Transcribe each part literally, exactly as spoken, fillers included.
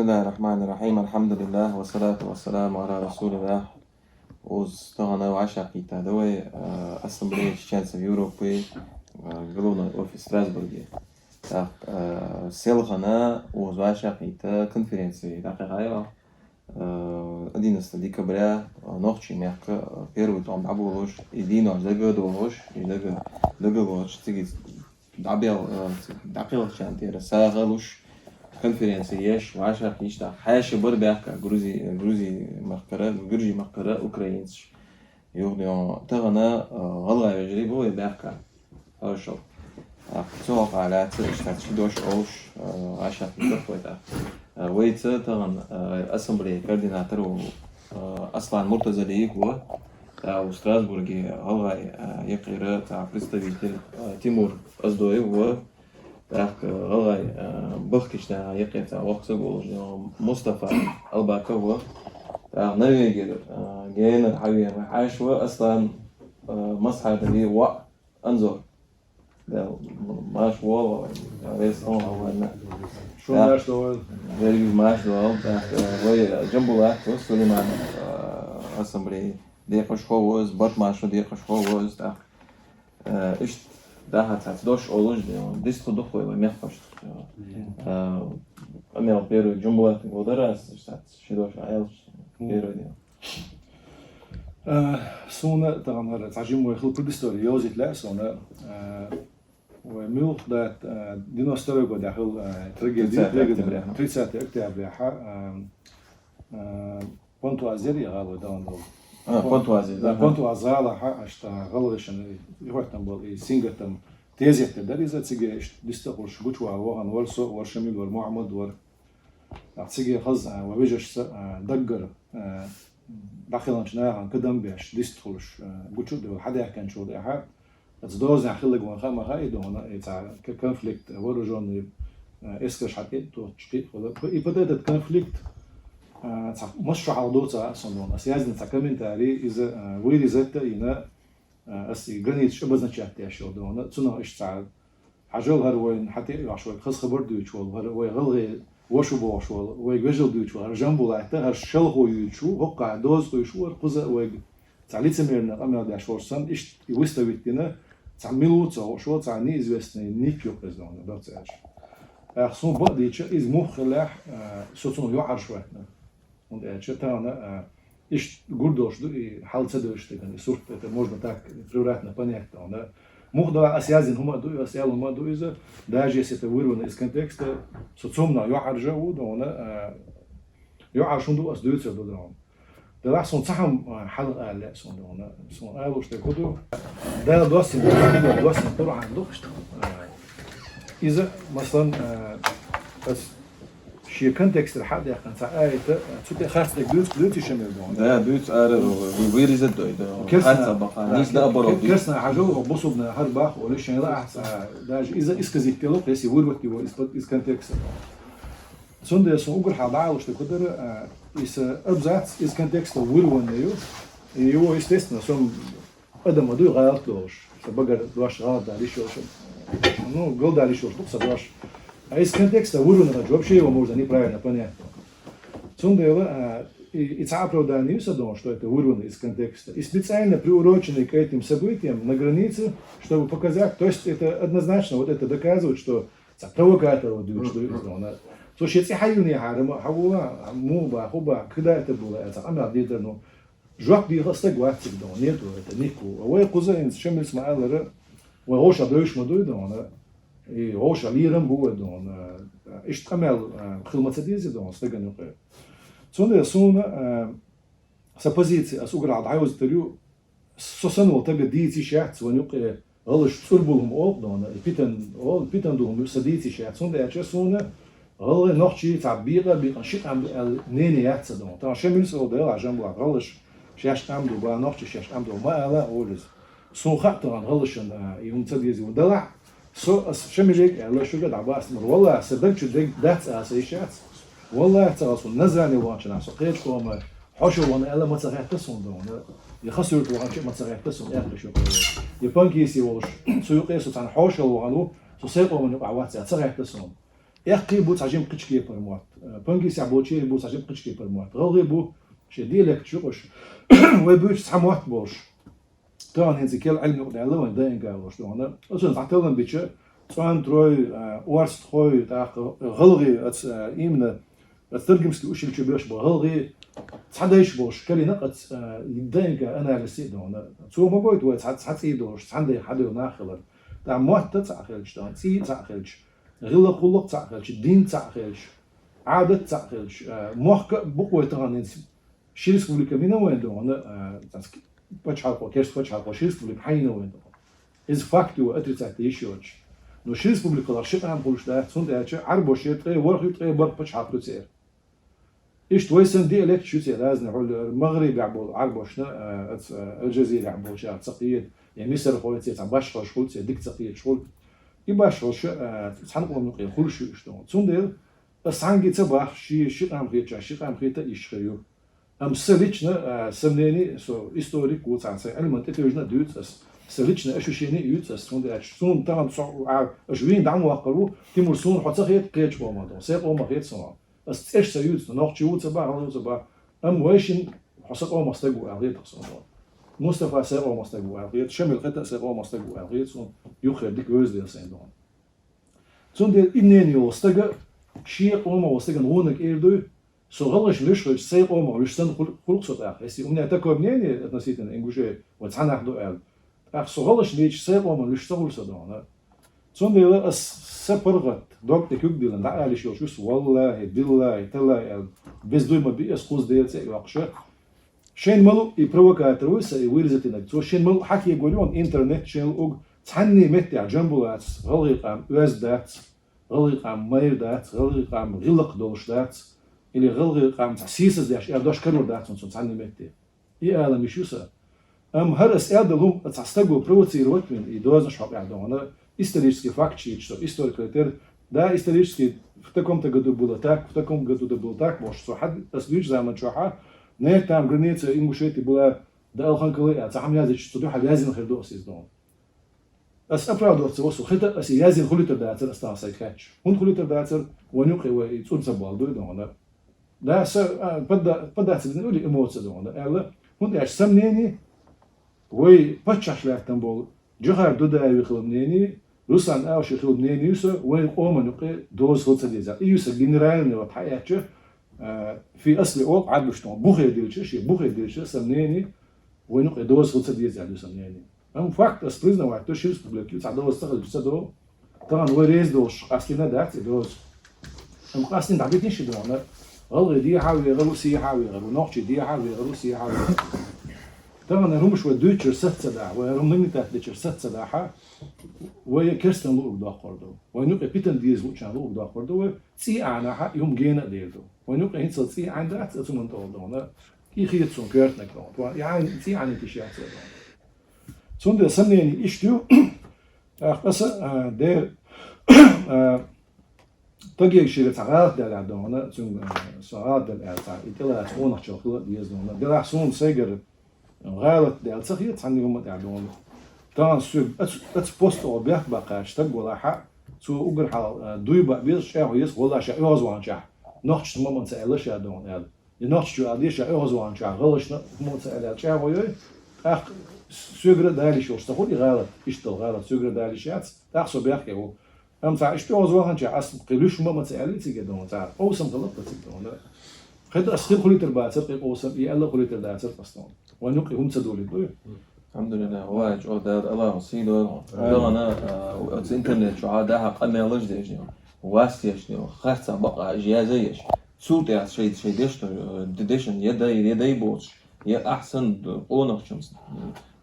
بسم الله الرحمن الرحيم. الحمد لله والصلاة والسلام على رسول الله. Оз тахана ваша кита давай, э, Ассамблея чеченцев Европы, э, головной офис Страсбурге. Так, э, селхана оз ваша кита конференции. Так, хайва. Э, одиннадцатого декабря, э, нохчи мягко, э, первый том дабулуш, и дино дага долуш, и дага, дага луш, циги дабел, э, дакъел чан тера, сагалуш, конференция еш, ваша кишта. Хаши бар бяка, Грузи, Грузи махкара, Грузи махкара, украинцш. Югдион, тагана, э, галга вежри бу бяка. Хорошо. А, цо халя, цо, что, что дош олш, э, ваша кишта. Э, вейца таган, э, ассамблея координатор у, э, Аслан Муртазалиев у, та у Страсбурге галгай, э, якира, та представитель, э, Тимур Аздоев у, так, э, галгай, э, бахкишна якира, та вахса голж, э, Мустафа Албаков у, так, Норвегер, э, Генер Хавер, Ашва Аслан, э, Масхадали у, Анзор. Да, м-, маш вол, вес он, вол. Шо Да. Маш вол. Верби маш вол, да, э, вой, э, Джамбулат, вой Сулейман, э, ассамблея. Дехаш ховоз, бат машу дехаш ховоз, да. Э, ишт, да, хат, хат, дош олуж, да, дис худух, вой, мех хош. Э, амел первый Джамбулат, вот раз, штат, шидош, айл, первый, да. Э, суна, тагамара, цажим вой хил предыстория, ёзит ла, суна, э, Ой, мюлх да, э, девяносто второй год, ахыл, э, трагедия, тридцатое трагедия, октября. Тридцатое октября, ха, э, э, Понтуазер я гало, да, он был. А, Пон-, Понтуазер, да, ага. Понтуазала, ха, ашта, галышин, и вот там был, и сингатом, тезет, да, из-за циге, ш-, диста хуш, гучва, воган, вор со, вор Шамиль, вор Мухаммад, вор. А циге хаз, э, ва вижеш са, э, даггар, э, дахилан чна, хан, кадам беш, дист хулш, э, гучу, да, хадя кан чул, да, ха. Ацдоза хилла гон хама ха идона, и ца к-, конфликт, вооружённый, э, эскаш хат и то чки хола. И под этот конфликт, э, ца мос шо хал до ца сон дона. Связан ца комментарий из, э, вырезать-то и на, э, ас и границ обозначать я шо дона. Цуна иш ца хажол хар войн хате яш вой хас хабар дуч вол, хар вой галгы вошу бош вол, вой гвежел дуч вол, хар жамбулайта, хар шел хо ючу, хокка доз хо ючу, хар куза вой Ца лицемерно къамел дяш ворсан, ишт и выставить дина, ца милу, ца ошо, ца неизвестный ник ёк эздона, да, ца аш. Ах, сун ба дича, из мух хилях, э, со цун ё арш ватна. Он дяча, тана, э, ишт гурдош ду, и хал ца дойш таган, и сурт, это можно так превратно понять, да, он, да. Мух да, а связан хума ду, а связан хума ду, из, даже если это вырвано из контекста, со цумна ё аржа у, да, он, э, ё аршун ду, ас дуется, да, да, он. Дала сон цахам, а, хал аля сон дона. Сон алуш те куду. Дала досин, досин Куран духшт. А, из, масалан, а, ас ши контекст хад яхан ца айта, а, цу те хас дег дуц, дуц ишем дона. Да, дуц ара, вы-, вырезать дой, да. Керсна, Хас баха, да, нис да оборот. Керсна хажу, бусубна, хар бах, оли шен ла, а, даже из, из сказить тело, если вырвать его из-под, из контекста. Цунде сон угар хал даалуш те кудара, а, из, а, абзац из контекста вырванный, и его, естественно, сон адам адуй галат долуш. Са багар дош галат да, решил, что, ну, гол да, решил, что са дош. А из контекста вырванный, вообще его можно неправильно понять. Цунде, а, и, и ца оправдание са дон, что это вырвано из контекста. И специально приуроченный к этим событиям на границе, чтобы показать, то есть это однозначно, вот это доказывает, что Ца провокатор вот дюч ду из дона. Со шец и хаюни харама, хавула, му ба, ху ба, когда это было, это, ана дидер, ну, жуак ди хаста гуатик дон, нету это, нику. Вай куза ин шамил сма алара, вай гоша дойш ма дуй дона, и гоша лирам бу дона. Ишт камел, хилма цадизи дон, стаган юкъе. Цунда суна, са позиция, ас угра дайоз тарю, Со санал тага дийци шац, ван юкъе гӀалгӀаш цӀурбулхӀум олкъ дона, и питан, ол, питан дулхӀум са дийци шац. ХӀунда аьлча суна гӀалгӀай нохчий ца бийкъа, бийкъа ши къам аьл нене яц са дона. Тан шамил са ол дела жамбла гӀалгӀаш шаьш къам ду, ба нохчий шаьш къам ду, ма ала олиз. Сун хаттаган гӀалгӀашан, а, и хӀун ца дези, вун дала, Со ас шамилег аьлла шуга дӀабаъс мур. Валла, са даг чу дег дац аса ишац. Валла, ца асу назани ванчана со кхечкома хьошо вана аьлла ма ца хетта сун дона. Я хасурт ванча ма ца хетта сун, аьлла шу. Я панкиси волш, со юкъе со цан хьошо вану, со сайкъоман юкъа вац, ца хетта сун. Аьккхий бу цхьа жим кхыча кепара мотт. Пангисехь болчерий бу цхьа жим кхыча кепара мотт. ГӀалгӀай бу шен диалект ю-кх уж. Вай буьйцу цхьа мотт болуш. Тахана хӀинца кел Ӏилма юкъадаьлла вайн ДНК волуш дохана. Оцунна цхьа таллам бича, цӀонтарой, а, орстхой, тӀаккха гӀалгӀай, аца, а, именно, аца Таргимский училище беш бу гӀалгӀай, цхьа дайш болуш, карийна аца, а, ДНК анализ а дохана. Цо ма гойту вай цхьа, цхьа цӀий долуш, цхьана дай хьадевлла нах хилар. ТӀаккха мотт а цхьаъ хилча дохана, цӀий а цхьаъ хилча, гӀиллакх гӀуллакх цхьаъ хилча, дин цхьаъ хилча, Ӏадат цхьаъ хилча, а, мохк а бу-кх вай тахана хӀинца. Ши республика мина вайн дохана, а, цхьацца пачхьалкхо, керста пачхьалкхо, ши республика хьайна вайн дохана. Иза факт ю, отрицать йиш йоцуш. Но ши республикалахь ши къам хуьлуш дац, хӀунда аьлча Ӏарбош я ткъе ворхӀ ю, ткъе бархӀ пачхьалкх ю церан. Иштта вай санна диалект ю церан разный хьолера, МагӀрибехь болу Ӏарбошна, а, аца, а, Аль-Джазирехь болчарах ца кхета, я мисархойца, я цхьа башхаллаш хуьлу церан дика ца кхеташ хуьлу. И башхаллаш, а, цхьана къоман юкъе хуьлуш ю иштта дохана. Цундела ас цхьаьнгге ца боху, ши, ши къам хетачохь, ши къам хета а йиш хир ю. Амма сан лично, а, сан мнение, со историк ву, цхьа сайн Ӏилманна тӀетевжина а дуьйцу ас. Сан лично ощущение а юьйцу ас, хӀунда аьлча суна тахана со, а, аша вийна дӀа ма ваккхар ву, Тимур, суна хьо ца хета кхечу къомах дохана, сайн къомах хета со. Ас цӀеш ца юьйцу, нохчи ву ца боху, хьалха ву ца боху. Амма вай шина хьо сан къомах стаг ву аьлла хета суна дохана. Мустафа сайн къомах стаг ву аьлла хета, Шамил кхета а сайн къомах стаг ву аьлла хета суна, юххера дика вевза дела сайн дохана. Цундела и мнение йолу стага шен къомах волу стагана вониг эр дуй, со гӀалгӀашна луьйш хилча, сайн къомах луьйш санна хуьлу-, хуьлу-кх со тӀаккха. Если у меня такое мнение относительно ингушей, вай цхьа нах ду аьлла, тӀаккха со гӀалгӀашна лийча, сайн къомах луьйш ца хуьлу со дохана. Цундела ас сан паргӀат, дог тӀе куьг диллина, дӀаала йиш йолуш ву со, валлахӀи, биллахӀи, таллахӀи аьлла, беза дуй ма бий ас кхуза Делан цӀе а йоккхуш. Шайна ма луъу и провокатор вуй сан, и вырезать йинарг. Цо шайна ма луъу хьан кегор ю интернет шайна луъург, цхьанне меттехь Джамбулатца гӀалгӀай къам оьзда дац, гӀалгӀай къам майра дац, гӀалгӀай къам гӀиллакх долуш дац, или гӀалгӀай къам цхьа сийсаз деш аьлла дош карор дац цунна цхьанне метте. И алам йиш ю сан. Амма хӀара ас аьлла долу хӀума цхьа стаго провоцировать вина, и дозанаш хьокъехь дохана, исторический факт чуьйцуш со, историк хила тера, да, исторический в таком-то году было так, в таком году да было так, бохуш со хьан ас дуьйцу заман чохьа, нет, там граница Ингушетии была до Алханкалы аьлла, цхьа хӀума яздича, цу дуьхьал яздина хир ду ас иза дохана. Ас оправдываться ву со, хета ас и яздина хуьлуьйтур дацара ас тахана сайга хаьттича. ХӀунда хуьлуьйтур дацара, вайн юккъе вай и цӀур ца болла дуй дохана. Да, са, а, подда-, поддаться дина уьли эмоция дохана, аьлла, хӀунда аьлча сан мнение, вай паччахьаш лаьттан болу Джохар Дудаеви хила мнение, Руслан Ауши хила мнение ю сан, вайн къоман юккъе доза хила ца деза. И ю сан генеральный вот хьаэцча, а, фи асли олу Ӏадбуш тоху, бухе дилча, шен бухе дилча сан мнение, вайн юккъе доза хила ца деза ю сан мнение. Амма факт ас признавать ду, ши республика ю, цхьа доза ца хилча ца до. Тахана вай реза долуш къастийна дац и доза. Амма къастийна дӀабитина ши дохана. ГӀалгӀай дехьа а вегӀар ву, сехьа а вегӀар ву, нохчий дехьа а вегӀар ву, сехьа а вегӀар ву. Тахана хӀара хӀумаш вай дуьйцучура сац ца дахьа, вай хӀара хӀума нагнетать дечура сац ца дахьа, вай керстанна луург доккхур ду. Вайн юккъе питана деза луучарна луург доккхур ду, вай цӀий Ӏанахьа и хӀума гена а дер ду. Вайн юккъе хӀинццалц цӀий Ӏаьнна дац, оцу хӀуманна тӀе а дохана, и хета суна коьртаниг дохана. Тхо и Ӏан-, цӀий Ӏанийта йиш яц а дохана. Цундела сан мнение иштта ю, тӀаккха аса, а, дера, а, стаге шегара цхьа гӀалат даьлла дохана, цуьнга, а, со гӀалат даьлла аьлла цхьа, и тӀелаца къонахчалла хила а деза дохана. Делахь суна сайгара гӀалат даьлла ца хета цхьанна хӀумма тӀехь дохана. Тахана соьга ац-, аца пост оха бехк баккхача стаг валахьа, цо уггар хьалха, а, дуй баа беза, чӀагӀо еза, валлахь, ша оьгӀазваханчохь нохчашна ма ца аьлла ша дохана аьлла. И нохчо аьлла деза, ша оьгӀазваханчохь гӀалгӀашна хӀума ца аьлла чӀагӀо йой, тӀаккха соьгара а далийш йолуш ца хуьлу и гӀалат, иштта гӀалат соьгара а далийш яц, тӀаккха со бехке ву. Амма цхьа иштта оьгӀазваханчохь ас кхин луьйш хӀума а ца аьлла цига дохана цара, къовсам хилла цига дохана. Хета ас хила хуьлуьйтур бацара, кхин къовсам, и аьлла хуьлуьйтур дацара ас дохана. Вайн юккъе хӀума ца долийта дуй. Алхьамдулиллах, вай чӀогӀа Дала Аллахо сий лойла. Амин. Дагана, а, оцу интернет чохь а дахьа къамелаш деш дела, вас еш дела, харцахь бакъахь яза еш. Цул тӀаьхьа шайн, шайн дешна, э, де-, дешна я дай, я дай боцуш, я ахьсан къонахчунца,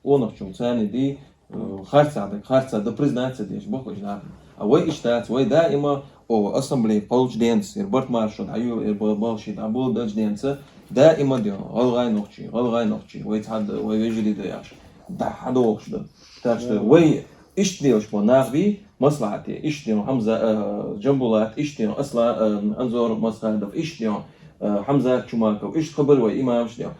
къонахчунца царна ди, э, харцахь даг, харцахь дан признаться деш, боху уьш нах. А вай иштта дац, вай даима, о, ассамблея кхочу денца, эр барт маршо дӀайоьлу, эр ба-, балши дӀабола дачу денца, даима дела, гӀалгӀай нохчий, гӀалгӀай нохчий, вай цхьа да, вай вежарий да яхаш, дӀа хьадохуш да. Так что вай иштта делаш бо нах бий, маслахьате, иштта дела, Хьамза, э, Джамбулат, иштта дела, Аслан, э, Анзор Масхадов, иштта дела, э, Хьамзат Чумаков, иштта хабар вай имамаш дела.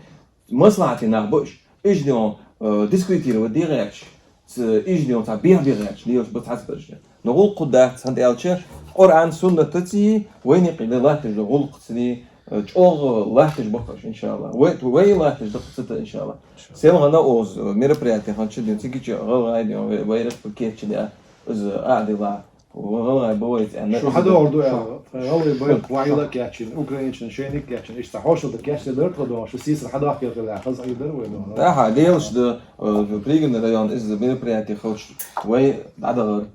Маслахьате нах ба уьш. Уьш дела, э, дискредитировать де гӀерташ, ц-, уьш дела цхьа бех бе гӀерташ, лелаш ба цхьацбараш. Но гӀулакх дац, хӀана аьлча, Къуръан, суннатаци, вайна юкъе латташ да гӀулакхаци, э, чӀоагӀа латташ ба-кх уж, иншаАллахӀ. Вай, вай латташ да-кх цу тӀа, иншаАллахӀ. Селхана оз мероприятие хӀанз чу дин, цига чу гӀалгӀай дин, вай, вай рехпа кеча дин, из а дила. ГӀалгӀай ба вай цӀена. Шу хьадоагӀар ду аьлла, гӀалгӀай ба вай ла кечина, украинчна, шайна кечина, иштта хьошалда кеча дар тхо догӀу, шу сийсара хьадоахкар хила, хаза Ӏийдар вай догӀу. Да, хьа, лелаш да, э, Пригородный район из мероприятие хилча, вай дӀадахар.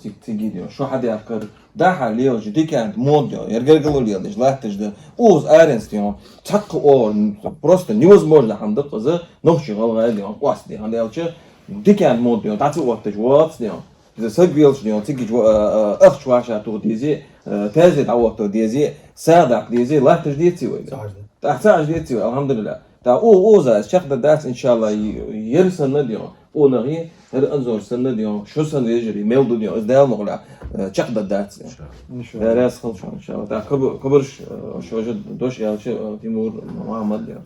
Циг-, цига дин, шу хьадаьккхар. Да, хьа, лелаш, дикант мод дин, яр гаргало леладеш латташ да. Оз аренс дин, цхьаккха оагӀув, просто невозможно хӀама да-кх из, нохчий, гӀалгӀай дин, къоастаде, хӀана аьлча, дикант мод дин, дӀа ца отташ вац дин. Из саг велаш дин, цига чу, а, а, ахча вӀашагӀтоха дезе, а, таьзет дӀаотта дезе, сагӀа даккха дезе, латташ деций вай? ЦаӀаш да. ТӀаккха цаӀаш деций вай, алхьамдулиллахӀ. ТӀаккха о-, оза из чакхдаргдац, иншаАллахӀ, е-, ер санна дин, къонахий, ер Анзор санна дин, шу санна вежарий мел да дин, из Дала мукъалахь, э, чакхдаргдац дин. ИншаАллахӀ. Дала раьза хилва шоана, иншаАллахӀ. ТӀаккха каб-, кабараш, э, шо жа дош аьлча, э, Тимур, Мухьаммад дин.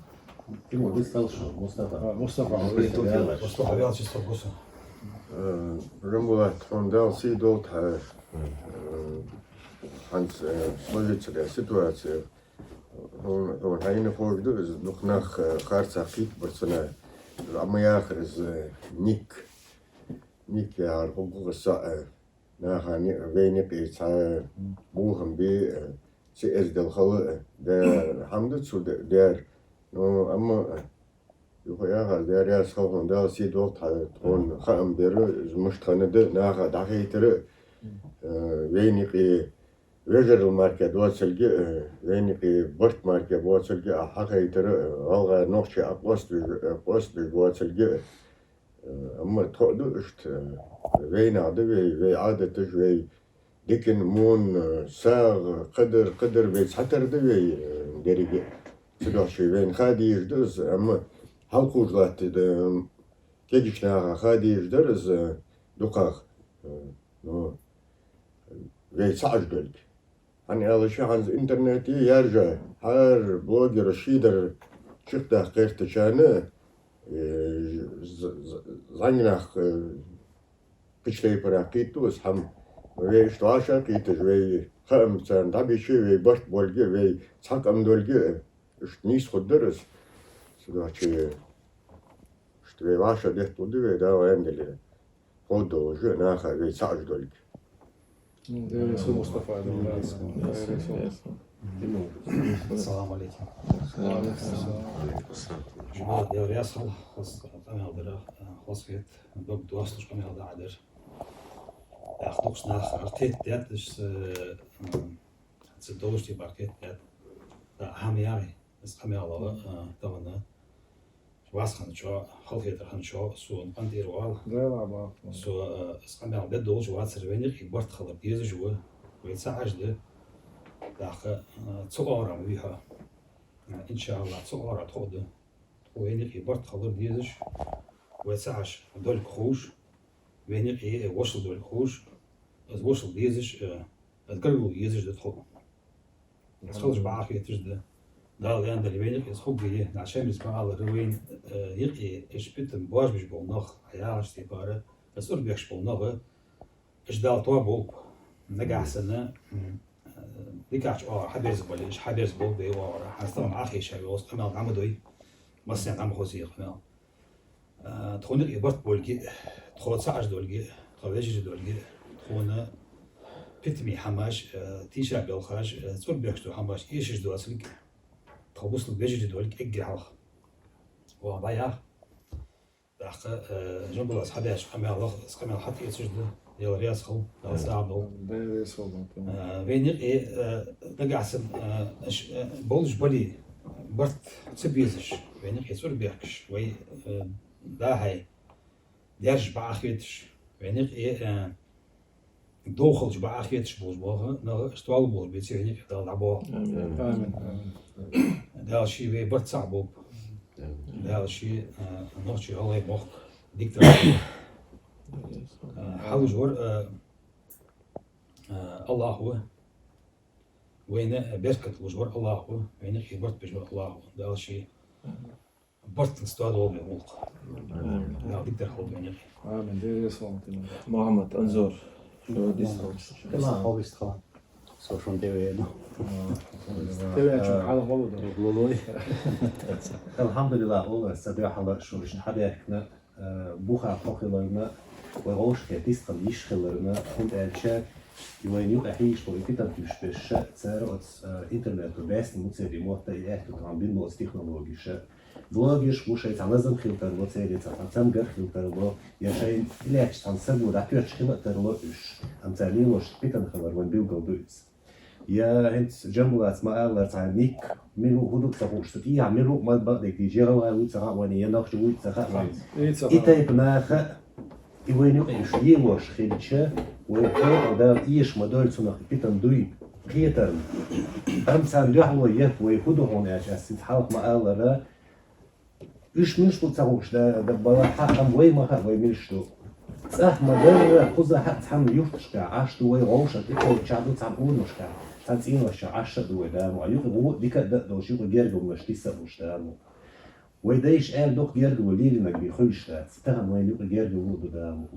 Тимур, вистал шу, Мустафа. А, Мустафа, Мустафа, Мустафа, Мустафа, Мустафа, Мустафа, Мустафа. Э, Жамбулат, хьона Дала сий долда хьа, э, хьанца, э, сложиться да ситуация. Хьона, хьона хьайна ховш да, из дукха нах, э, харцахьа кхийттабар цунах. Из Ӏа ма яхар из, э, ник. Ник яхар хӀама гугӀа са, э, наха ни-, вайна юкъе цхьа бохам бе, э, цӀи эздел хила, э, да, хӀама да цо да-, даьр. Ну, амма, э, юха яхар, Дала раьза хилва хьона, Дала сий долда хьа, тхона хаам бир, из мишта хиннад, наха дӀахайтар, э, вайна юкъе вежарал мара доацилга, э, вайна юкъе барт мара боацилга Ӏа хьахайтар, э, гӀалгӀай, нохчий Ӏа къоастабеш, э, къоастабеш боацилга, э, амма тхо а ду иштта, э, вайнах да вай, вай Ӏадаташ, вай дикан, мун, э, сагӀа, кхыдар, кхыдар вай цхьатарра да вай, э, деррига. Цудухьа вайна ха дезаш да из, амма хьалкхувш латташ да, кегийча наха ха дезаш дар из, э, дукхагӀа, э, ну, вай цаӀаш долга. ХӀана аьлча хӀанз интернете яржа, хӀара блогер шийдар чакхдаккха гӀертачарна, э, з-, з-, зӀамига нах, э, кхыча тайпара кхийтта из хӀама. Вай иштта вӀашагӀкхийташ, вай хаам царна дӀабича, вай барт болга, вай цхьа къам долга, иштта нийса хургдар из. Цудухьа иштта вай вӀашагӀдетталургда вай, Дала аьнна дале. Ховргдолаш наха вай цаӀаш долга. Дерригаш Мустафа, Дерригаш. Салам алейкум. Ва алейкум салам. Жамаат, Дала раьза хилва, хоза къамаьл даьр, хоза хет, дог доасташ къамаьл даьр. Яхь дукхача наха кхетадаьд, иштта, м, цу долча тайпара кхетадаьд. Да, хӀама яхий, из къамаьл, а, тахан. Вац хьона чӀоагӀа, халахетар хьона чӀоагӀа, сона къинтӀера вала. Дала бахьан. Со, э, из къамаьл бе долаш вацар, вайна юкъе барт хилар дезаш ва, вай цаӀаш да. ТӀаккха, э, цу оагӀорахьа ма вий хьо. Э, иншаАллахӀ, цу оагӀорахьа тхо а да. Тхо вайна юкъе барт хилар дезаш, вай цаӀаш долга ховш, вайна юкъе, э, вошал долга ховш, из вошал дезаш, э, из гаргало езаш да тхо. Из хилча бакъахьа хеташ да. Дала аьнна дале, вайна юкъе из хургья, нах шоай мискача ма аллара, вайна, э, юкъе уж питам боажабеш бола нах, хьаяхача тайпара, из цӀур бехкаш бола нах, уж Дала тоаболба. Нагахьа санна, м, э, дикача оагӀорахьа хьаберзабале, уж хьаберзаболба вай оагӀорахьа. ХӀанз тахан Ӏохайша йоагӀа из къамаьл, дӀа ма дой, массанена дӀа ма хоза из къамаьл. А, тхона юкъе барт болга, тхо цаӀаш долга, тхо вежарий долга, тхона питаме хӀамаш, а, тийша белхаш, а, цӀур бехкаш дола хӀамаш эшаш доацилга, тхо бусалба вежарий долга эггара хьалха. Оаха дӀаяха. ТӀаккха, а, Жамбулата хьадаьча къамаьлах, из къамаьл хьатӀаэцаш да, Дала раьза хилва, Дала сагӀа долда. Дала раьза хилва. А, вайна юкъе, а, нагахьа санна, а, ш-, а, болаш бале, барт ца безаш, вайна юкъе цӀур бехкаш, вай, а, дӀа-хьа даьржа бакъахьа хеташ, вайна юкъе, а, дов хилча бакъахьа хеташ болаш бола нах, иштта вала болаш беций, вайна юкъе Дала дӀабоагӀа. Амин. Амин. Дала ше вай барт цаӀ болба. Дала ше, а, нохчий, гӀалгӀай мохк дикадар, а, хьалуш вар, а, а, АллахӀ ва. Вайна беркат луш вар АллахӀ ва, вайна юкъе барт беш вар АллахӀ ва. Дала ше бартанца тоадолда вай гӀулакх. Амин. Дала дикадар хилда вайна юкъе. Амин. Дерригаш салам алейкум. Мухьаммад, Анзор. Дела хьо вистхилан. Со шун тӀе веана. ТӀе веачун хьалха вала да. Лулой. Алхьамдулиллах, ола са дуьхьала шу ишта хьадаьхкина, э, буха кхо хиларна, вай гӀовшахе дистхила йиш хиларна, хӀунда аьлча, и вайна юкъе хьийш бо и питан туьш берш, цара оц, э, интернето баьсни муцери мотта и аьтту тхан бин бо оц технологиша. Блогерш бу шайн цхьа лазам хила тарло церан, цхьа цамгар хила тарло, я шайн илаьча цхьан саго дӀатоьтташ хила а тарло уьш. Амма цара лелош питан хилар вайн билгал ду иза. Я хӀинца Джамбулаца ма аллара цхьа ник, мила ву хӀу ду ца хууш, цу тӀехьа мила ву ма бакъдерг дийша, я гӀалгӀай вуй ца хаьа вайна, я нохчо вуй ца хаьа вайна. И тайпа наха, и вайна юкъе уьш лелош хилча, вай кхойтал дала эша ма дойла цунах питан дуй, кхетарна. Амма царна дуьхьало ехк вай хӀу ду хьуна аьлча, ас цица хьалха ма аллара, уьш милаш бу ца хууш да, да бала хьа, амма вай ма хаьа, вай милаш ду. ЦӀахь ма дарра, кхуза хьа цхьана юрташка Ӏаш ду вай гӀовша, тӀекхоччахь ду цхьана урамашка, цхьана цӀеношча Ӏаш а ду вай, да мо. А юкъе ву дика а да а долуш, юкъе гергамаш диса а буш, да мо. Вай дайша аьлла дукха гергало лелийнарг бен хуьлуш дац. Тахана вайна юкъе гергало а ду, да мо.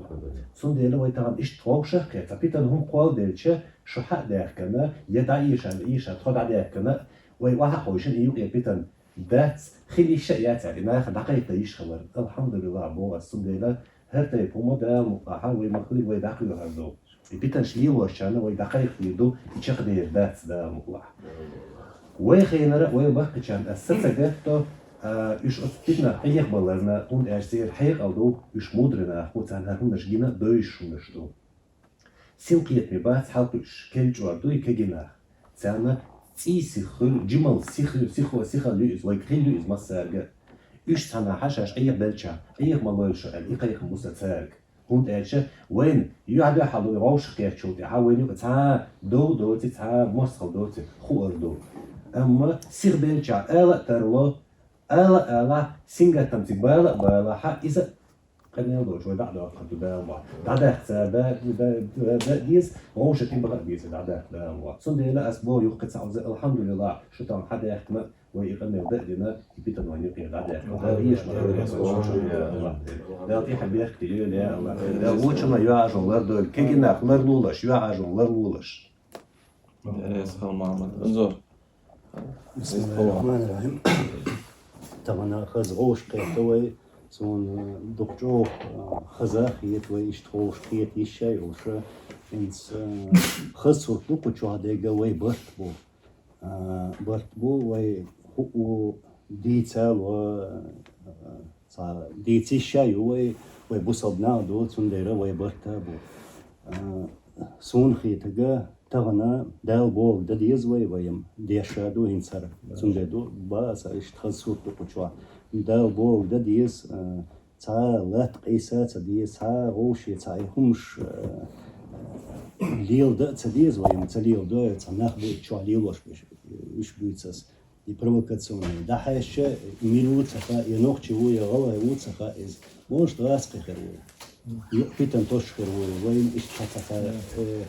Цундела вай тахана иштта гӀовшах а кхета, цхьа питан хӀума кхолладелча, шу хьа а даьхкина, я дӀаэша, эша, тхо дӀадаьхкина, вай охьа а ховшина и юкъе питан дац, хила йиш а яц аьлла, и наха дӀакхайкха йиш хилар. Алхьамдулиллах, боху ас, цундела хӀара тайпа хӀума Дала мукъ лахь, вай ма хуьлу, вай дӀакхоьхьур ду. И питанаш лелошчарна вай дӀакхайкхийр ду, и чекхдер дац Дала мукъ лахь. Вай хенара а, вай баккхийчарна ас са ца гатто, а, уьш оцу питанах Ӏехабаларна, хӀунда аьлча церан хьекъал ду, уьш мудрый нах бу, царна хӀара хӀуманаш гина дойзуш хӀуманаш ду. Синкхетаме бац хьалкхуьуш, кел чӀор дуй кегий нах. Царна цӀий сиха хуьлу, жимал сиха, сихо, сихалла ю иза, вайга хилла ю иза массаьрга а. Уьш цхьанхьа шаьш Ӏехабелча, Ӏеха ма лойла шу аьлла, и кхайкхам бу сан цаьрга. ХӀунда аьлча вайна юьхь-дуьхьал вай гӀовшах кхеттачул тӀаьхьа вайна юкъа цхьа а дов доций, цхьа а мостагӀал доций хуур ду. Амма сиха белчахь ала а тарло, ала а ала, сингаттамца бала а балахь, иза къамел доцуш вай дӀа а доаккхар ду Дала ма. ДӀадаккха цара да, да, да, да деза, вовшашка тӀебаха а деза дӀадаккха Дала ма. Цундела ас боху юха кхин цхьа уза, алхьамдулиллахӀ, шу тахана хьадаьхкина, вай и къамел да а дина, и питан вайна юкъера дӀадаьхкина. Дала эша ма дойла вай вовшашка, я АллахӀ. Дала тӀехьа бехк тӀе йойла, я АллахӀ. Дала вочунна юьхьӀаьржо лардойла, кегий нах ларлолаш, юьхьӀаьржо ларлолаш. Эсхал Махьмад. Анзор. Бисмиллахьиррахьманиррахьим. Тахана хаза гӀовшах кхетта вай, суна дукха чӀогӀа, а, хаза а хета вай, иштта гӀовшах кхета йиш а йолуш, хӀинца, а, хаза сурт ду кху чохь дерг а вай барт бу. А, барт бу вай хӀуъу дийца а ло, а, Цхьа дийца йиш а ю вай, вай бусалба нах ду, цундела вай барт а бу. А, суна хетарга, тахана Дала бохург дан деза вай, вай-м деш а ду хӀинца хӀара. Цундела ду, бац, иштта хаза сурт ду кху чохь. Дала бохург дан деза, а, цхьа латта къийса а ца деза, цхьа вовше, цхьа и хӀумаш, а, леладан а ца деза вай-м, ца леладой, цхьа нах бу и чохь лелош берш, уьш буьйцу ас. И провокационный. ДӀахьаьжча, мила ву ца хаьа, я нохчи ву, я гӀалгӀай ву ца хаьа иза. Может, гӀазкхи хир ву. Юкъа питан тосуш хир ву. Вайна иштта хьан ца хаьа, э,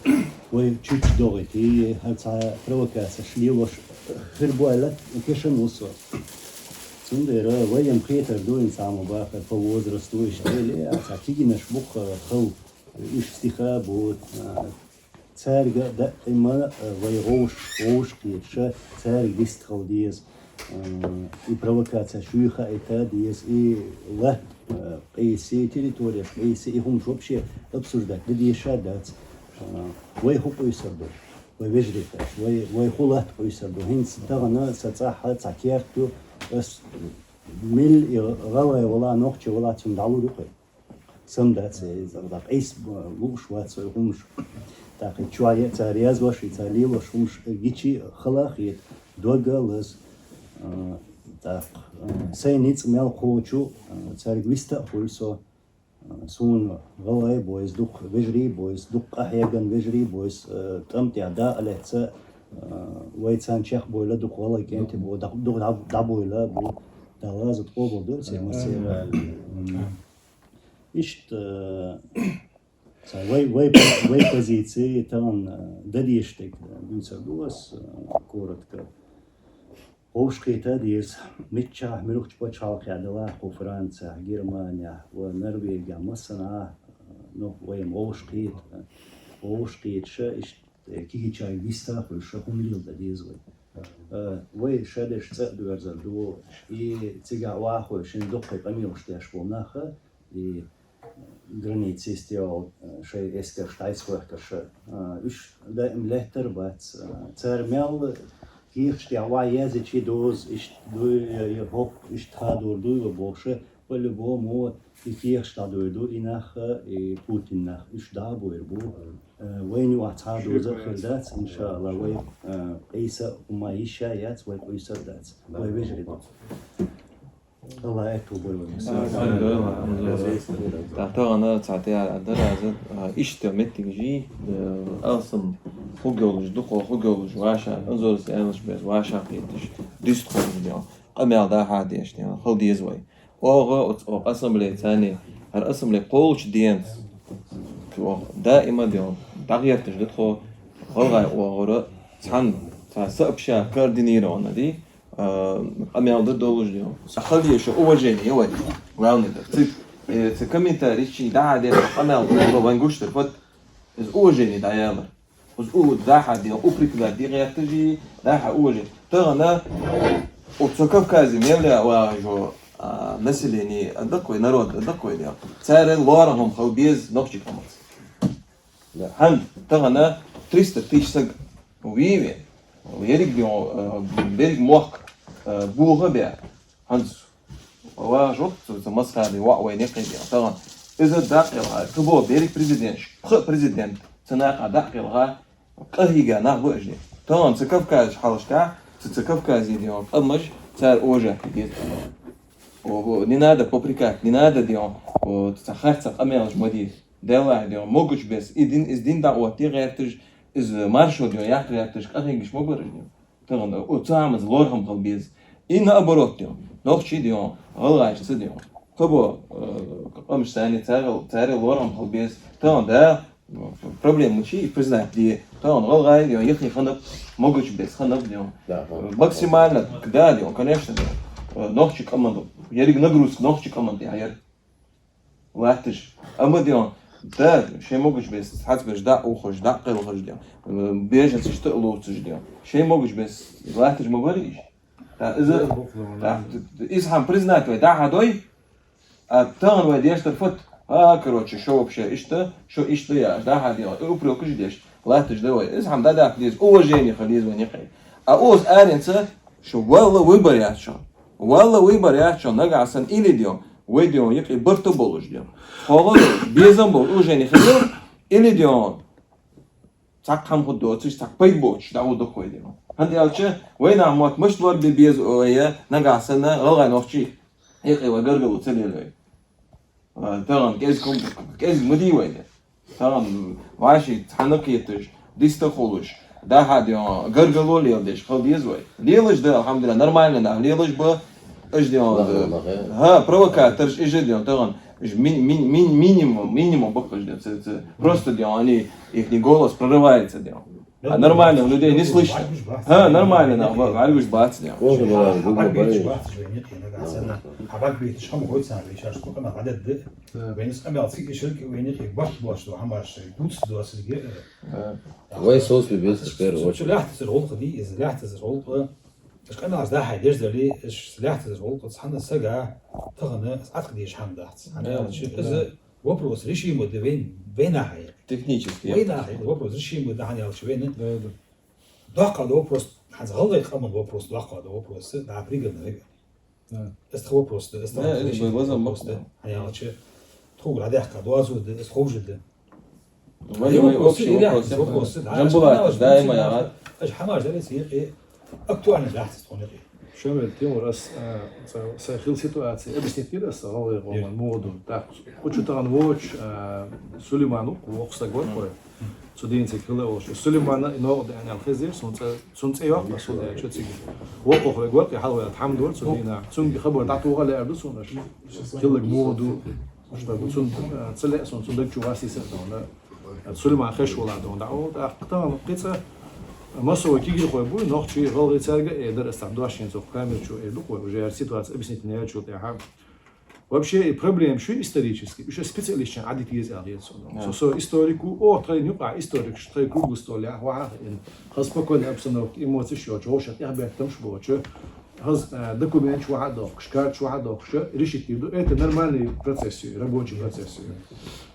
вай чуьчча догӀийти, хӀара цхьа провокацеш лелош хир бу аьлла, кешан ву со. Цундела вай-м кхетар ду, хӀинца цхьа ма бахара, по возрасту иштта, или, а цхьа кегийнаш бу-кх хала, уьш стиха бу, а, Цаьрга а даима, а, вай гӀовш-, гӀовшах кхеташ, цаьрга вистхила деза. А, и провокацеш юй хаийта деза, и латта, а, къийса, территореш къийса, и хӀумаш вообще обсуждать дан дезаш а дац. А, вай хӀун къуьйсур ду? Вай вежарий хилча, вай, вай хӀун латта къуьйсур ду? ХӀинца тахана сан цӀахь цхьа керт ю, ас милла и гӀалгӀай валахь, нохчи валахь, цунна дӀалур ю-кх вай. Сам дац иза, дӀа къийса лууш вац вай хӀумаш. ТӀаккха и чохь е цара язъеш, и цара лелош хӀумаш гичи хала а хета, дог а лаза. А, тӀаккха, а, сайн ницкъ мел кхочу, а, цаьрга виста а хуьлу со. А, суна гӀалгӀай а бу иза, дукха вежарий а бу иза, дукха къахьегна вежарий а бу иза, а, тӀам тӀехь дакъа лаьцна, а, вай царна чекхбойла, дукха гӀалгӀай кӀентий бу, дӀа-, дукха дӀа-, дӀабойла а бу. Дала гӀазот къобалдойла церан массеран. Иштта, э, ца-, вай, вай, вай позици тахана, э, дан дезаш дерг, э, дуьйцур ду ас, э, коротко. Вовшахкхета деза, миччахь, муьлххачу пачхьалкхехь делахь, кху Францехь, Германехь, ва Норвегехь, массанхьа, э, ну, вай-м вовшахкхета. Ош кхеташа, иштта, э, кихичай виста хуьлуша хӀума леладе деза вай. Э, вай ша деш цӀа а доьрзар ду, и цига вахой шин дуккхай къамелаш деш болу наха, и границистел, э, шай эскарш дӀайсхойхкарша, э, уьш даим леттар бац. Э, цара мел кехаш тӀехь вай язичи доз, иштта дуй, я, я хӀокху, иштта хадур дуй ва бохуша, по-любому и кехаш дӀадур ду, и нах, и Путин нах, уьш дӀа а буйр бу. Э, вайна юкъахь цхьа а доза а хир дац, иншаалла, вай, э, къийса а хӀума йиш а яц, вай къуьйса а дац. Вай вежарий ду. Алла аьтту бой вай. ТӀаккха тахана цхьа тӀе а дара аза, а, иштта меттиг жий, э, алсам хӀуг йолуш, дукха хӀуг йолуш, ваша, анзорца аьллаш беза, ваша кхеташ, дистхуьлуш дел, къамел дахьа деш дел, хала деза вай. Оха оцу, оха ассамблея царний, хӀара ассамблея кхолучу денца, оха даима дел, дӀагӀерташ ду тхо, гӀалгӀай охура, цхьанна, цхьа сообща координированно ди, а, къамел дан долуш дел. Хала деза уважение, вай, главный дар. Ци, э, ци комментарий чи дахьа деш къамел дан вайн гуш дара, вот, иза уважение дӀаялар. Оцу у дахьа ден, упрекнать де гӀерташ и, дахьа ужи. Тахана оцу Кавказе мел а вагӀаш, а, население, а даккхой народ, а даккхой дел. Цара лорахьама хала беза нохчий къамаца. Да. ХӀан, тахана триста тысяч саг вийве, ерриг ден, а, берриг мохк, а, буха бе. ХӀанз вагӀаш ву цу, цу Масхадий воӀ вайна кхайдина. Тахана иза дакъа елха, кхин бо берриг президент, пхи президент, цу накъа дакъа елха, къахьийга нах бу уьш де. Тахана цу Кавказаш хьалаш тӀехь, цу, цу Кавказе де къамаш, цара ожа деза. О, о, не надо попрекать, не надо де, о, цу харца къамелаш ма де. Делахь де, могуч бес, и дин, из дин дӀа отте гӀерташ, из маршо де, яккха гӀерташ, къахьийгаш ма бараш де. Тахана, о, цу хӀамаца лорхам хала беза. И наоборот де, нохчий де, гӀалгӀайча ца де. Кхабо, э, къамаш санна, царел, царел лорхам хала беза. Тахана, да, проблема чи, признать де. Тахана гӀалгӀай де, яхи ханаб, могуч бес ханаб де. Да, да. Максимально, да, де, конечно, де. Э, нохчий къаман, ерриг нагрузка нохчий къаман де, яр. Латташ. Амма де, да, шайн могуч бес, хьацбеш дӀа ухаш, дӀа кхелхаш де. Э, беженцаш тӀа а лоцуш де. Шайн могуч бес, латташ ма барий иш. Да, иза, да, иза хьан признать вай, да, хьан дой? А тахана вай деш дар фат. А, короче, шо вообще иштта, шо иштта яш, да, хьан де, и упрекаш деш. Латташ да вай. Иза хьан да, да, деза, уважение хила деза вай некъай. А оз аренца, шо валла выбор яц шо. Валла выбор яц шо, нагахь сан или де, вай де, якъи барта болуш де. Хьо безам болуш, уважение хила, или де, цхьа хӀама хӀу доцуш, цхьа пайда боцуш, дӀа хӀу дукхой де. ХӀунда аьлча, вай нах мотт мишта лор бе беза вай, нагахь санна, гӀалгӀай нохчий, хьекъе вай гаргало ца лелой. А, тахана кӀезиг хӀума, кӀезиг ма дий вай де. Тахана вӀаши цхьаьна кхеташ, диста хулаш, дахьа де, гаргало леладеш, хала деза вай. Лелаш да, алхьамдулиллах, нормально нах лелаш ба, Аж де, ХӀа, провокаторш, ижа де, тахана, иж мин-, мин-, мин-, минимум, минимум баккхаш де, ца, ца. Просто де, они, ихний голос прорывается де. А нормальных людей не слышно. ХӀа, нормально, нах, ва-, варгуш бац де. Хабар беташ бац, хабар беташ, хам хоть сам вешаш, сколько надо, да. Венес амел цик ишерки, венес их баш блаш, что хамаш, гуц до сельге. Вай соус бе без, в первую очередь. Лахтазар гӀулакх ди, из лахтазар гӀулакх. Аш къамелаш дахьа деш дали, аш лаьцна волкъац хьанна сага тахана ас атха деш хьан дац. Хьан Да, аьлча, да. Иза вопрос решимый да вен, вен ахьа. Технически. Вен ахьа, вопрос решимый да хьан аьлча вен. Да, да. Доккха да вопрос, хьан гӀалгӀай къаман вопрос, доккха да вопрос, да, пригодна вега. Да. Эс тха вопрос да, эс тха Да, вопрос это да, было вопрос да. Хьан аьлча, тхугра дехка, дуазу да, эс ховжа да. Вай, вай, вопрос, общий вопрос, вопрос, да, Жамбулат, аш да, хьамаш, ма яра. Аш хьамаш да, вес, и, и актуальный да, хьаста, тхуна, и. Шамил, Тимур, ас, а, са, са хил ситуация, объяснить дира ас, гӀалгӀай къоман, муха ду. Так, кху чу тахана воч, а, Сулейман ву, вокх стаг вар кхой. Цу дийна цига хила волуш. Сулеймана и новкъа деана аьлла хезира, сун цӀе, сун цӀе йоккха, сун цӀе чу цига. Вокхух вай гор, и хьалаваьлла хьама дора цу дийна. Цунга хабар дӀатухал лаьар ду суна аша. Хиллаг муха ду. Уж даг цун, а, ца лаьа суна, цун даг чу васийса а дона. Сулейман хеш вала дона. ДӀа, о, тӀаккха тахана кхин цкъа массо а кегийрхой буй, нохчий, гӀалгӀай цаьрга а эр дара, ас цхьа дош хӀинца камера чу эр ду-кх вай, уже яра ситуация объяснительная яьллачул тӀаьхьа. Вообще и проблема шу исторически, уж специалисташца Ӏадита еза аьнна хета сона. Со, со историк ва, о, тхайна юкъахь историкаш, тхай круглый столехь вахьа а хиъна, хаза спокойная обстановка, эмоцеш йоцуш, вовшах тӀехбеттамаш боцуш, хаза, э, документаш вахьа а дохкуш, карташ вахьа а дохкуш, решить дийр ду. Это нормальный процесс ю, рабочий процесс ю.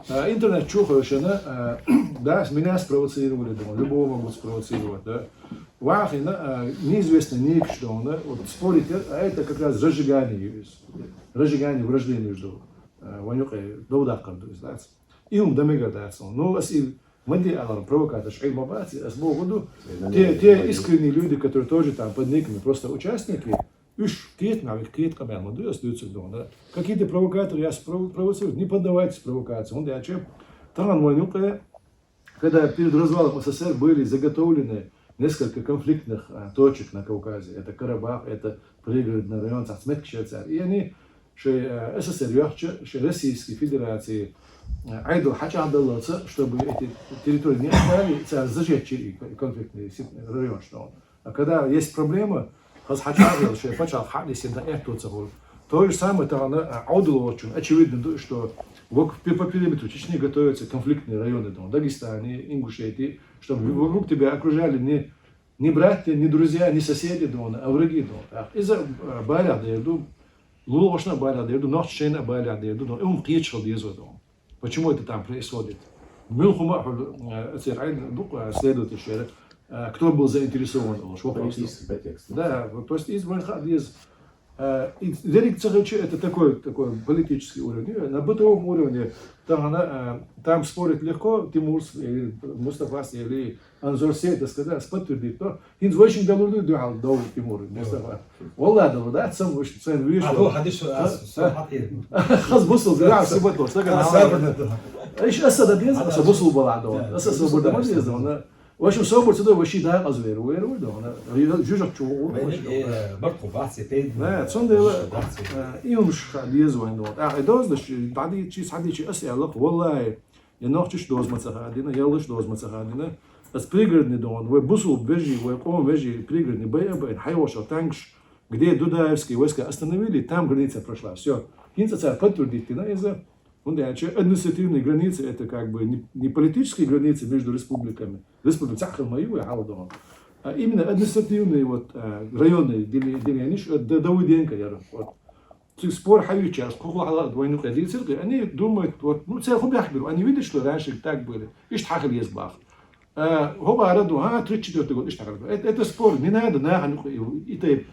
Э, интернет чу хевшина, э, да, меня спровоцировали, думаю, любого могут спровоцировать, да. Вахьа а хиъна, э, неизвестно некаш дона, вот спорить, а это как раз разжигание ю иза. Разжигание вражды между, э, вайна юкъе дов даккхар ду иза, дац. И хӀума дан мегар дац хьуна. Ну, ас и ма де алар провокаторш Ӏийр ма бац, ас боху ду. Те, те искренние люди, которые тоже там под никами, просто участники, уж кхетам, а кхета къамел ма ду ас дуьйцург дона. Какие-то провокаторы яц прово-, провоцируют, не поддавайтесь провокации. ХӀунда аьлча тахана вайна юкъе, когда перед развалом С С С Р были заготовлены несколько конфликтных, а, точек на Кавказе. Это Карабах, это Пригородный район, цхьацца меттигаш яра цара. И они, шоай, э, С С С Р йоьхча, шоай Российской Федерации, э, Ӏедал хьачӀагӀдаллалца, чтобы эти территории не отдали, цара зажечь и конфликтный си-, район, что он. А когда есть проблема, хаза хьачӀагӀъелла шоай пачхьалкх хьа а нисъян, дӀа аьтту ца хуьлу. То же самое тахана, а, Ӏовдал волчун, очевидно ду, что вок-, пе-, по периметру Чечни готовятся конфликтные районы, там, Дагестане, Ингушетии, чтобы вокруг тебя окружали не, не братья, не друзья, не соседи, дона, а враги, дона. Так, иза, а, балех дер ду, лулахошна балех дер ду, нохчашна а балех дер ду, дона. И хӀума кхеташ хила деза, дона. Почему это там происходит? Муьлха хӀума а хьуна, э, церан дукха, э, следователь шера, э, кто был заинтересован, олуш, вопрос. Политический подтекст. Да, вот, то есть из вайн хаа деза. Э, и дерриг ца хилча, это такой, такой политический уровень. На бытовом уровне тахана, э, там спорить легко, Тимур с-, или Мустафа с-, или Анзор Сейдас, когда подтвердит то, хӀинца вайшинг далур ду дуьхьал Довла Тимур, Мустафа. Валлахь далур, да, сам вуш, сайн вуьш. А, вал. Хьадис, а, а, со а. Хьатир. Хаз бусул, да, сибат ло, сага. А, сабр да. Иш аса да деза, аса бусул бала до. Да. Аса собар да деза, вона. В общем, собар цуда, вайши да, аз веру, веру, да, вона. Жужак чу. Вай, э, барт хубац, пей. Да, цун дела, э, и хӀумаш хаа деза вайн до. А, и доз да, ши, дади, чи, сади, чи, ас ялак, валлахь. Я нохчаш доза ма ца хадина, яллаш доза ма ца хадина. Ас Пригородный дона, вай бусул вежи, вай къом вежи, Пригородный, бай, бай, хьайвашал танкаш, где Дудаевские войска остановили, там граница прошла. Всё. ХӀинца цара подтвердить дина иза. ХӀунда аьлча административные границы, это как бы не, не политические границы между республиками. Республика цхьаъ хила ма ю вай хьалха дона. А именно административные вот, э, районные дели-, деления, э, Д-, Давыденко яра. Вот. Цига спор хьаюьйцуш, кхухула хьала вайна юкъе дийцира, они думают, вот, ну, церан хӀун бехк бира, они видят, что раньше так были. Иштта хьахила еза баха. Э, хӀо бара ду, а, тридцать четвёртый год иштта хьахила. Это, это спор, не надо нахана юкъе и тайп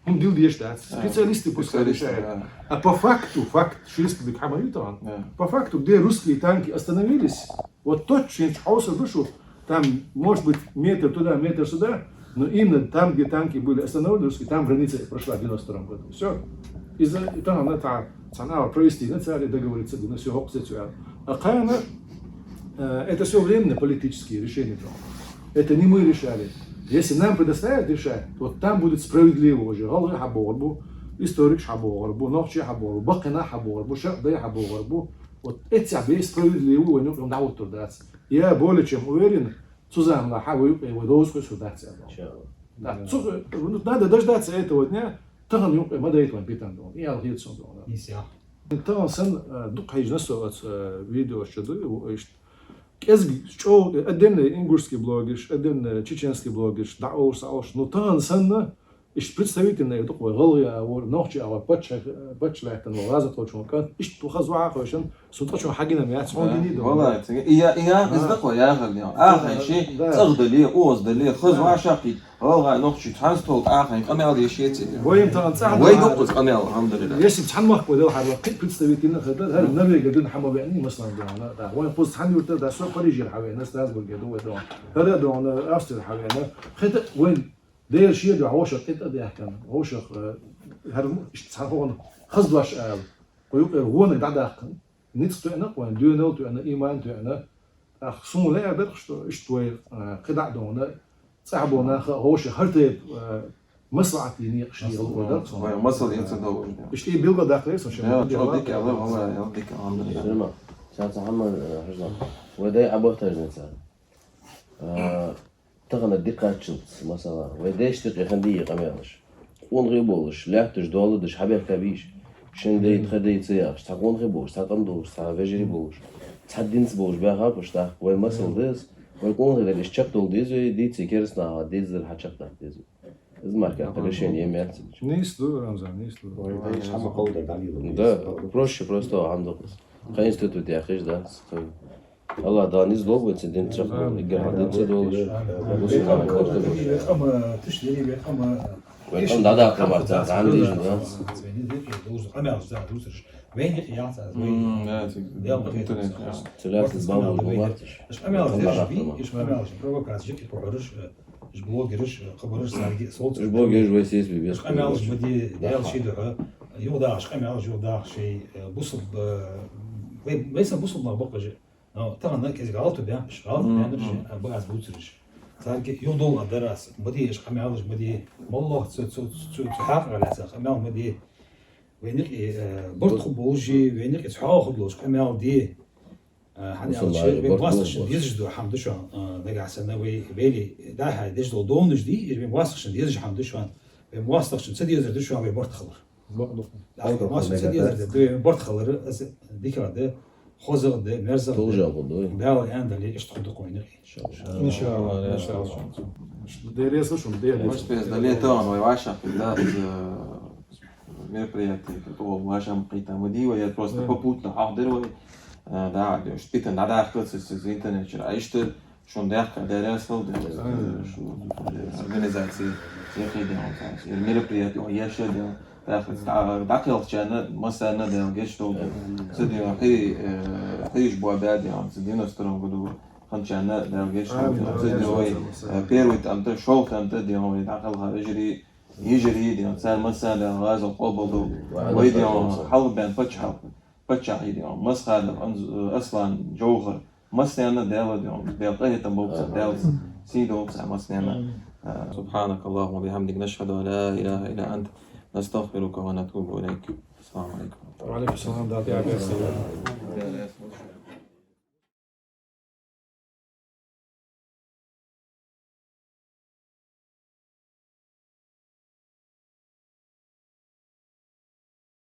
хӀума дила дезаш дац. Да. Специалисты пускай решают. Да. А по факту, факт, ши республика хьа ма ю тахана. Да. По факту, где русские танки остановились, вот точно хьовсур ду шу, там, может быть, метр туда, метр сюда, но именно там, где танки были остановлены, русские, там граница прошла в девяносто втором году. Всё. Из-за этого она та, цхьана ала провести на царе, договориться, на всё, хокксе цвя. А кхана, э, это всё временно политические решения там. Это не мы решали. Если нам предоставят решать, вот там будет справедливо уже. ГӀалгӀай хьабогӀур бу, историкаш хьабогӀур бу, нохчий хьабогӀур бу, баккхий нах хьабогӀур бу, шакъдай хьабогӀур бу. Вот эццахь бен справедливо вайна юкъе дӀахӀуттур дац. Я более чем уверен, цу заманахь вай юкъе вай доза кхуьссур дац аьлла. Иншалла. Да, цу, ну, надо дождаться этого дня, тахана юкъе ма дайта вайн питана дона. И аьлла хета суна дона. Тахана санна, э, дукха хьийжина со оцу, э, видеош чу ду, иштта. КӀезиг чӀогӀа, отдельно ингушский блогерш, отдельно чеченский блогерш, дӀаолуш, схьаолуш. Ну, тахана санна, иштта представительный дукха вай гӀалгӀай агӀор, нохчий агӀор, паччахь-, паччахь лаьттан вай гӀазот волчун кӀант, иштта хаза ваха хойшан, сун тӀачун хьагина яц, хьон дини ду. Валлахь, цига. И я, и я, иза дакъо яхар дел. Ахайн ши, цӀагӀа дале, оза дале, хаза ваха шаккхийта, гӀалгӀай нохчий цхьана стол тӀа ахайн къамел деш яций. Вай тахана цӀагӀа вай дукха къамел, алхьамдулиллахь. Если б цхьана махка вай дала хьарла, кхин представительный хада, хӀара Норвегия дина хьама веъни, масалан, дона. Да, вай кхуза цхьана юрта, да, со Парижера хьавеъна, Страсбургера ду вай дона. ХӀара дона, Австрера хьавеъна. Хета вайн Дера шега вовшах кхетӀа а даьхкина, вовшах, э, хӀара иштта цхьана хӀуна хаза дош ала. Кху юкъера вониг дӀадаккхина. Ницкъ тоьъна кхойн, доьналла тоьъна, иман тоьъна. ТӀаккха суна лаьа дара, что иштта вай, э, кхидӀа а дона, цӀахь болу нах а вовшах хӀара тайпа, э, маслаӀат дийна некъаш дийгӀал вай дара цунна. Вай масал ян ца довлу. Иштта и билггал даккхалера со шен. Я, чӀогӀа дика аьлла, валла, я, дика, алхьамдулиллахь. Сема, цхьа, цхьа хӀама, э, хьажа. Вай дай Ӏа бахтажна цара. Э, Тахана диккхаччалц, масала, вай дешта юкъе хан дийа къамелаш. Къонахий болуш, лаьтташ, доладаш, хьабехкабийш. Шин дай, тха дай ца яхаш, цхьа къонахий болаш, цхьа къам долаш, цхьа вежарий болаш, цхьа динца болаш баьхаб уж тӀаккха. Вай масал да из, вай къонахий дар, иштта чакхдала деза вай, дийца керастанаха дезар, хьачакхдаккха деза вай. Из мара кхы решени е меца. Нийса да, Рамзан, нийса да. Вай, вай, хӀама кхолда далил. Да, проще просто хӀама да-кх из. Тха институт яхаш да, тха Аллах Дала низ лолба вайна цу дина чакхдола, эггара хьалха динца долаш, бусалба нах барт болаш. Вай къам, тиша дери, вай къам, вай къам дӀадаккха мара царна дийша да. Къамаьлаш да дувцараш. Вайна юкъе яц аз, вай. М, да, цига. Дел ма хетта. Интернет, да. Цу лаьцна бала болаш ма бац уж. Уж къамаьлаш дераш бий, уж къамаьлаш провокаци, жикхи кхухьараш, уж блогераш, кхабараш, царга совцараш. Уж блогераш вай сес бе, без къамаьлаш ма де, Даьла ший духьа. Юхадахаш къамаьлаш, юхадахаш шоай, э, бусалба, э, вай, вай санна бусалба нах ба-кх уж. Но тахан кӀезига гӀалат баьннаб уж, гӀалат баьннараш, а, ба аз бувцараш. Царга юхадовла дар аз, ма де уж къамаьлаш, ма де. МоллагӀа цу, цу, цу, цу хьакъехьа лаьца къамаьл ма де. Вайна юкъе, э, барт хургболаш, вайна юкъе цхьоагӀо хургдолаш къамаьл де. Э, хӀана аьлча, вай моастагӀашта дезаш дола хӀама да шоана, э, нагахьа санна вай, вай дӀа-хьа деш дола довнаш дий, из вай моастагӀашта дезаш хӀама да шоана. Вай моастагӀашта ца дезар да шоана вай барт хилар. Вай моастагӀашта ца дезар да, да вай барт хилар, из дикагӀа да, хозагӀа да, мерзагӀа да. Тулжа гӀо да вай. Дала аьннадале, иштта хургда-кх вайна юкъе. ИншаАллахӀ, ИншаАллахӀ. Дереза шун, дереза. Может, без дале тан вай вӀашагӀкхийтта, из, э, мероприятие, тӀагӀолла вӀашагӀкхийтта ма дий вай, я просто попутно хьоахадир вай, э, да, уж питана дӀадаккха ца, ца, ца интернет чура. А иштта шун даьккха дереза хилда, э, шу, э, организаци, яхий ден, цар, ер мероприятие, яхий ден, тӀаккха дӀа-, дӀакхелхачарна, массарна Дала гешт долда. Ца ден, хӀи-, э, хӀирш боабаь ден, ца девяносто втором году хинначарна Дала гешт долда. Ца ден вай, э, первый тӀем тӀа, шоллагӀа тӀем тӀа ден вай дӀакхелха вежарий, йижарий ден, цар массарна Дала гӀазот къоабалдолда. Вай ден хьалха баьнна паччахьалкхе, паччахьий ден, Масхадов Анз-, Аслан, Джовхар, массанена Дала ден, Дала къахетам болба цар, Дала сий долда цар массанена. سبحانك اللهم وبحمدك، نشهد أن لا إله إلا أنت، نستغفرك ونتوب إليك. السلام عليكم. وعليكم السلام ورحمة الله وبركاته.